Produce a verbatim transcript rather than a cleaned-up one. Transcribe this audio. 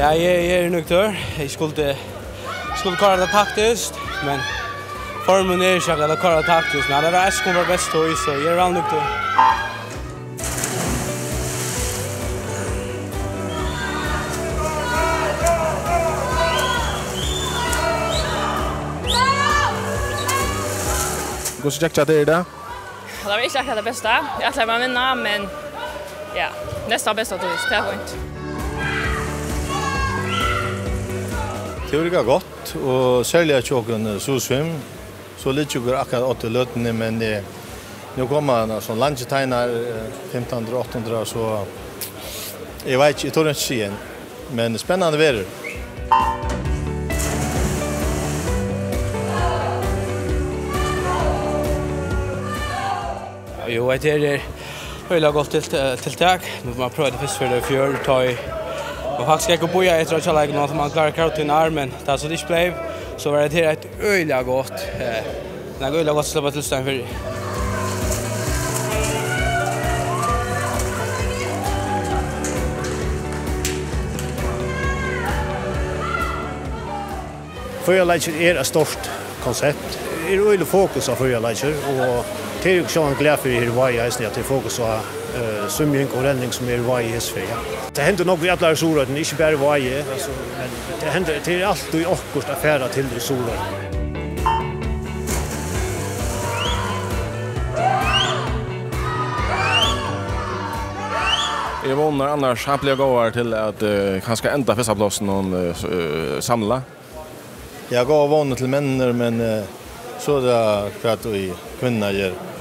Ja, eg, eg eri nøgdur. Eg skuldi, skuldi koyra tað taktiskt, men formurin er ikki akkurát at koyra taktiskt, men hann er eisini komin best til, so eg eri væl nøgdur. Hvussu gekk hjá tær í dag? Tað var ikki akkurát tað besta. Eg ætlaði mær at vinna, men ja, næstan besta, so tað er fínt. Tað er gott, og serliga hjá okkum, eh, Suðursvim. So liggja okur akkurát á løtuni, men, eh, nú koma so langir teinar, eh, fimtan hundrað, átta hundrað, so eg veit ikki, eg tori ikki siga enn. Men spennandi verður. Jú, hetta her er øgiliga gott til-, tiltak. Nú má man prøva tað fyrstu ferð í fjør, tá ið man faktiskt gekk og bíðaði eftir hjáleikunum, at man klárar karotin her, men tað so ikki bleiv, so var hetta her eitt øgiliga gott, eh, nakað øgiliga gott at sleppa til staðin fyri. Føroyaleikir er eitt stórt konsept. Er øgiliga fokus á Føroyaleikir, og tað eri eg sjálvandi glaður fyri her í Vági eisini, at tað er fokus á, eh, svimjing og renning, sum er í Vági hesa ferð. Tað hendir nógv í allari Suðuroynni, ikki bara í Vági, altso, men tað hendir, tað er altíð okkurt at fara til í Suðuroynni. Eru vónirnar annars hampiliga góðar til at, eh, kanska enda fyrsta plássið, eh, s-, eh, samla? Ja, góðar vónir til menninar, men, eh, so er tað hvat ið kvinnurnar gera.